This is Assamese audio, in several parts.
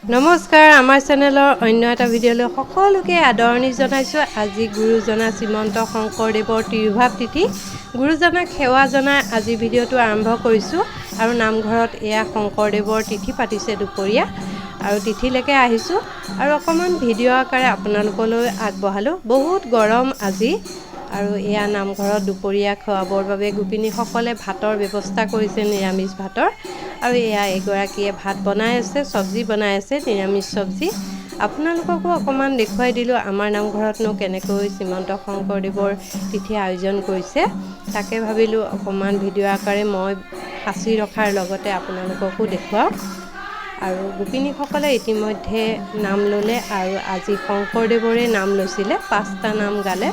নমস্কাৰ, আমাৰ চেনেলৰ অন্য এটা ভিডিঅ'লৈ সকলোকে আদৰণি জনাইছোঁ। আজি গুৰুজনা শ্ৰীমন্ত শংকৰদেৱৰ তিৰোভাৱ তিথি। গুৰুজনাক সেৱা জনাই আজি ভিডিঅ'টো আৰম্ভ কৰিছোঁ। আৰু নামঘৰত এয়া শংকৰদেৱৰ তিথি পাতিছে দুপৰীয়া, আৰু তিথিলৈকে আহিছোঁ আৰু অকণমান ভিডিঅ' আকাৰে আপোনালোকলৈ আগবঢ়ালোঁ। বহুত গৰম আজি। আৰু এয়া নামঘৰত দুপৰীয়া খুৱাবৰ বাবে গোপিনীসকলে ভাতৰ ব্যৱস্থা কৰিছে, নিৰামিষ ভাতৰ। আৰু এয়া এগৰাকীয়ে ভাত বনাই আছে, চব্জি বনাই আছে, নিৰামিষ চব্জি। আপোনালোককো অকণমান দেখুৱাই দিলোঁ আমাৰ নামঘৰতনো কেনেকৈ শ্ৰীমন্ত শংকৰদেৱৰ তিথি আয়োজন কৰিছে। তাকে ভাবিলোঁ অকণমান ভিডিঅ' আকাৰে মই সাঁচি ৰখাৰ লগতে আপোনালোককো দেখুৱাওঁ। আৰু গোপিনীসকলে ইতিমধ্যে নাম ল'লে আৰু আজি শংকৰদেৱৰে নাম লৈছিলে, 5টা নাম গালে।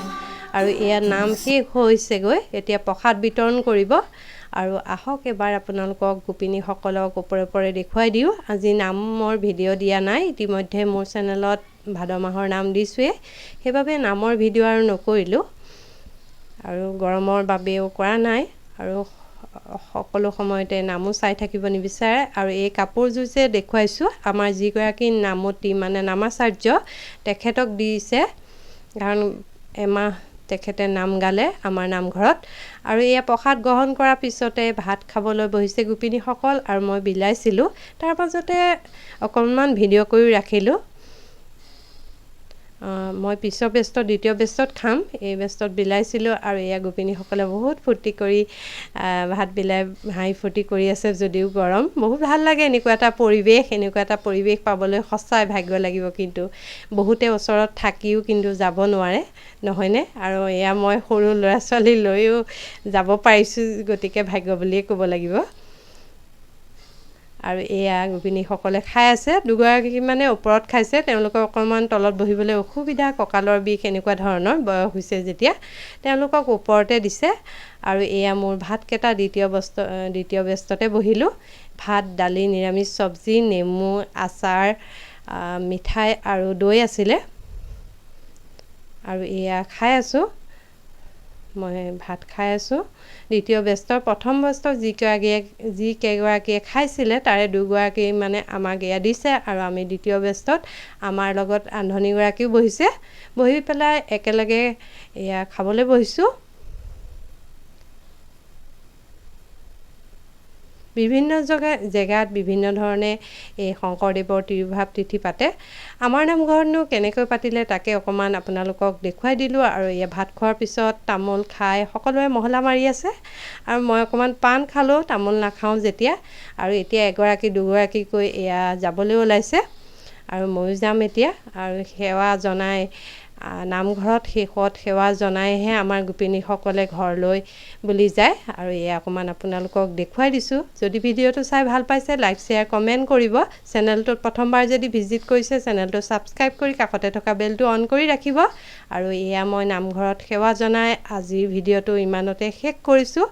আৰু এয়া নাম শেষ হৈছেগৈ, এতিয়া প্ৰসাদ বিতৰণ কৰিব। আৰু আহক এবাৰ আপোনালোকক গোপিনীসকলক ওপৰে ওপৰে দেখুৱাই দিওঁ। আজি নামৰ ভিডিঅ' দিয়া নাই, ইতিমধ্যে মোৰ চেনেলত ভাদ মাহৰ নাম দিছোঁৱেই, সেইবাবে নামৰ ভিডিঅ' আৰু নকৰিলোঁ। আৰু গৰমৰ বাবেও কৰা নাই, আৰু সকলো সময়তে নামো চাই থাকিব নিবিচাৰে। আৰু এই কাপোৰযোৰ যে দেখুৱাইছোঁ, আমাৰ যিগৰাকী নামতী মানে নামাচাৰ্য, তেখেতক দিছে, কাৰণ এমাহ তেখেতে নাম গালে আমাৰ নামঘৰত। আৰু এয়া প্ৰসাদ গ্ৰহণ কৰাৰ পিছতে ভাত খাবলৈ বহিছে গোপিনীসকল, আৰু মই বিলাইছিলোঁ। তাৰ মাজতে অকণমান ভিডিঅ' কৰি ৰাখিলোঁ। মই পিছৰ বেষ্টত, দ্বিতীয় বেষ্টত খাম, এই বেষ্টত বিলাইছিলোঁ। আৰু এয়া গোপিনীসকলে বহুত ফূৰ্তি কৰি ভাত বিলাই হাঁহি ফূৰ্তি কৰি আছে, যদিও গৰম। বহুত ভাল লাগে এনেকুৱা এটা পৰিৱেশ, এনেকুৱা এটা পৰিৱেশ পাবলৈ সঁচাই ভাগ্য লাগিব। কিন্তু বহুতে ওচৰত থাকিও কিন্তু যাব নোৱাৰে, নহয়নে? আৰু এয়া মই সৰু ল'ৰা ছোৱালী লৈও যাব পাৰিছোঁ, গতিকে ভাগ্য বুলিয়ে ক'ব লাগিব। আৰু এয়া গোপিনীসকলে খাই আছে, দুগৰাকী মানে ওপৰত খাইছে, তেওঁলোকৰ অকণমান তলত বহিবলৈ অসুবিধা, কঁকালৰ বিষ এনেকুৱা ধৰণৰ, বয়স হৈছে যেতিয়া, তেওঁলোকক ওপৰতে দিছে। আৰু এয়া মোৰ ভাতকেইটা দ্বিতীয় ব্যস্ততে বহিলোঁ। ভাত, দালি, নিৰামিষ চব্জি, নেমু, আচাৰ, মিঠাই আৰু দৈ আছিলে। আৰু এয়া খাই আছোঁ, মই ভাত খাই আছোঁ। দ্বিতীয় ব্যস্তৰ প্ৰথম ব্যস্ত যি কেইগৰাকীয়ে খাইছিলে তাৰে দুগৰাকী মানে আমাক এয়া দিছে। আৰু আমি দ্বিতীয় ব্যস্তত আমাৰ লগত ৰান্ধনীগৰাকীও বহিছে, বহি পেলাই একেলগে এয়া খাবলৈ বহিছোঁ। বিভিন্ন জেগাত বিভিন্ন ধৰণে এই শংকৰদেৱৰ তিৰোভাৱ তিথি পাতে। আমাৰ নামঘৰতনো কেনেকৈ পাতিলে তাকে অকণমান আপোনালোকক দেখুৱাই দিলোঁ। আৰু এয়া ভাত খোৱাৰ পিছত তামোল খাই সকলোৱে মহলা মাৰি আছে, আৰু মই অকণমান পাণ খালোঁ, তামোল নাখাওঁ যেতিয়া। আৰু এতিয়া এগৰাকী দুগৰাকীকৈ এয়া যাবলৈ ওলাইছে, আৰু ময়ো যাম এতিয়া। আৰু সেৱা জনাই নামঘৰত শেষত সেৱা জনাইহে আমাৰ গোপিনীসকলে ঘৰলৈ বুলি যায়। আৰু এয়া অকণমান আপোনালোকক দেখুৱাই দিছোঁ। যদি ভিডিঅ'টো চাই ভাল পাইছে লাইক, শ্বেয়াৰ, কমেণ্ট কৰিব। চেনেলটোত প্ৰথমবাৰ যদি ভিজিট কৰিছে চেনেলটো ছাবস্ক্ৰাইব কৰি কাষতে থকা বেলটো অন কৰি ৰাখিব। আৰু এয়া মই নামঘৰত সেৱা জনাই আজিৰ ভিডিঅ'টো ইমানতে শেষ কৰিছোঁ।